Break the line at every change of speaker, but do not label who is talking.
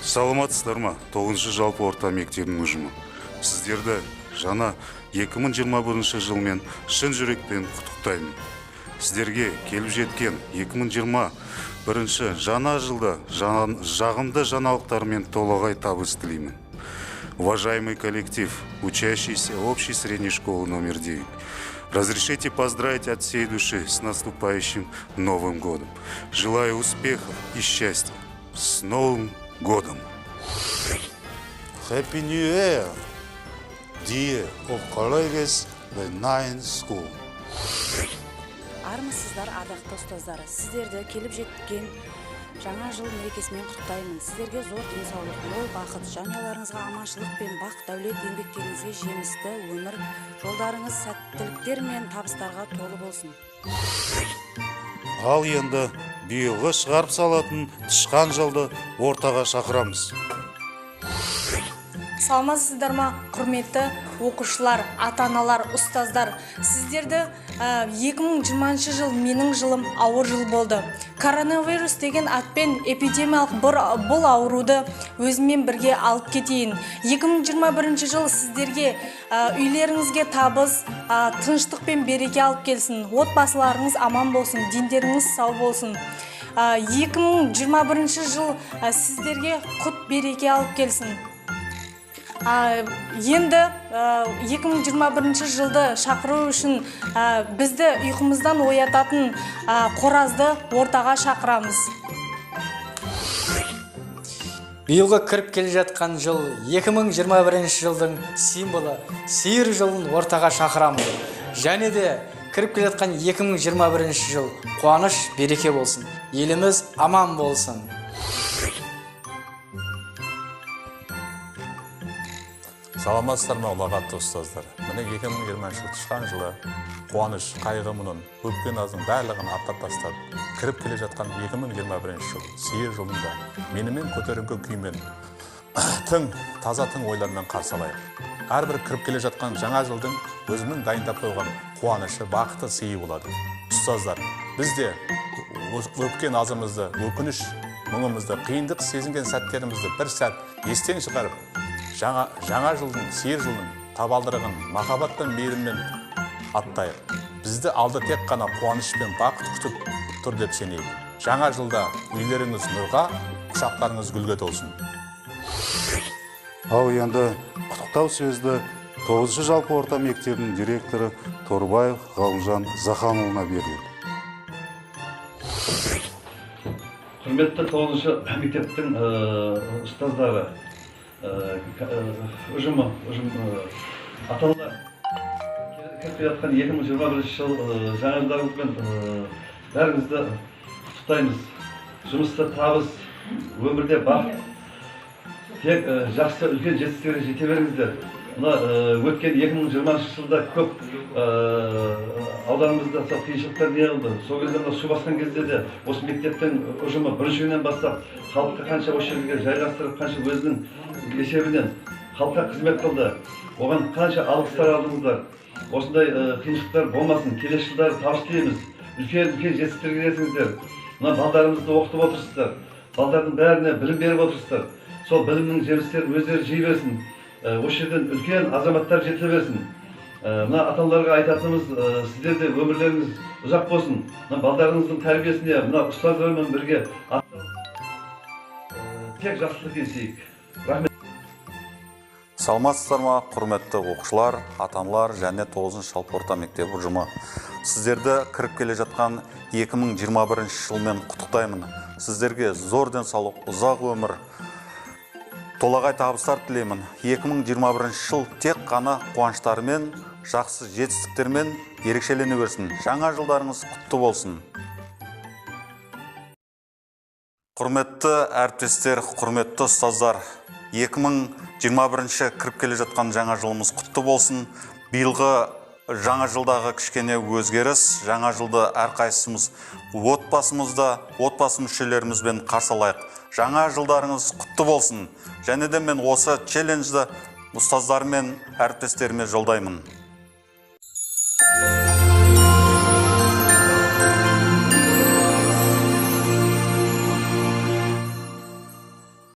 Саламатсыздар ма, 9-шы жалпы орта мектебінің ұжымы. Сіздерді жаңа 2021 жылмен шын жүректен құттықтаймын. Сіздерге келіп жеткен 2021 жаңа жылда жағымды жаңалықтармен толағай табыс тілеймін. Уважаемый коллектив, учащийся общей средней школы номер 9, разрешите поздравить от всей души с наступающим Новым годом. Желаю успехов и счастья. С Новым годом! Happy New Year, dear of colleagues, the Ninth School.
Армысыздар, ардақты ұстаздар! Сіздерді келіп жеткен жаңа жыл мерекесімен құттықтаймын. Сіздерге зор денсаулық, мол бақыт, жанұяларыңызға аманшылық пен бақ дәулет, еңбектеріңізге жемісті өмір, жолдарыңыз сәттіліктер мен табыстарға толы болсын.
Ал енді биылғы шығарып салатын тышқан жылды ортаға шақырамыз.
Саламатсыздар ма, құрметті оқушылар, ата-аналар, ұстаздар! Сіздерді 2020 жыл менің жылым ауыр жыл болды. Коронавирус деген атпен эпидемиялық бұл ауруды өзіммен бірге алып кетейін. 2021 жыл сіздерге үйлеріңізге табыс, тыныштық пен береке алып келсін. Отбасыларыңыз аман болсын, дендеріңіз сау болсын. 2021 жыл сіздерге құт береке алып келсін. Енді 2021 жылды шақыру үшін бізді ұйқымыздан оятатын қоразды ортаға шақырамыз.
Биылғы кіріп келе жатқан жыл 2021 жылдың символы сиыр жылын ортаға шақырамын. Және де кіріп келе жатқан 2021 жыл қуаныш, береке болсын. Еліміз аман болсын.
Саламатсыздар ма, ұлағатты ұстаздар! Міне, 2020 жыл тышқан жылы қуаныш, қайғы, мұңын, өпке наздың барлығын аттап тастап, кіріп келе жатқан 2021 жыл сиыр жылында менімен көтеріңкі күймен, тың, таза тың ойлармен қарсы алайық. Әрбір кіріп келе жатқан жаңа жылдың өзінің дайындап қойған қуанышы, бақыты, сыйы болады. Ұстаздар, біз де өпке назымызды, өкініш, мұңымызды, қиындық сезінген сәттерімізді бір сәт естен шығарып, жаңа жылдың, сиыр жылдың табалдырығын махаббат пен мейіріммен аттайық. Бізді алды тек қана қуаныш пен бақыт күтіп тұр деп сенейік. Жаңа жылда үйлеріңіз нұрға, құшақтарыңыз гүлге толсын.
Ал енді құттықтау сөзді 9-шы жалпы орта мектебінің директоры Торбаев Ғалымжан Заханұлына беріледі.
Құрметті 9-шы мектептің ұстаздары, ұжымы, ата-аналар, кіріп келе жатқан 2021 жыл жаңа жылдарыңызбен бәріңізді құттықтаймыз. Жұмыста табыс, өмірде бақыт, тек жақсы үлкен жетістіктерге жете беріңіздер. Мына өткен 2020 жылда көп ауданымызда сол қиыншылықтар не қылды. Сол кезде мына су басқан кезде де осы мектептің ұжымы бірінші күннен бастап халыққа қанша осы жерге жайғастырып, қанша өзінің есебінен халыққа қызмет қылды. Оған қанша алғыстар алдыңыздар. Осындай қиыншылықтар болмасын. Келесі жылдары табыс тілейміз. Үлкен үлкен жетістіктерге жетіңіздер. Мына балдарымызды оқытып отырсыздар. Балдардың бәріне білім беріп отырсыздар. Сол білімнің жемістерін өздері жей берсін. Осы жерден үлкен азаматтар жетіле берсін. Мына ата-аналарға айтатынымыз, сіздер де өмірлеріңіз ұзақ болсын. Мына балдарыңыздың тәрбиесіне, мына ұстаздармен бірге тек жақсылық етейік. Рахмет.
Саламатсыздар ма, құрметті оқушылар, ата-аналар және 9-шы жалпы орта мектебі ұжымы. Сіздерді кіріп келе жатқан 2021 жылмен құттықтаймын. Сіздерге зор денсаулық, ұзақ өмір, толағай табыстар тілеймін. 2021 жыл тек қана қуаныштармен, жақсы жетістіктермен ерекшелене берсін. Жаңа жылдарыңыз құтты болсын. Құрметті әріптестер, құрметті ұстаздар, 2021 кіріп келе жатқан жаңа жылымыз құтты болсын. Биылғы жаңа жылдағы кішкене өзгеріс, жаңа жылды әрқайсымыз отбасымызда, отбасы мүшелерімізбен қарсы алайық. Жаңа жылдарыңыз құтты болсын. Және де мен осы челленджді ұстаздармен, әріптестеріме жолдаймын.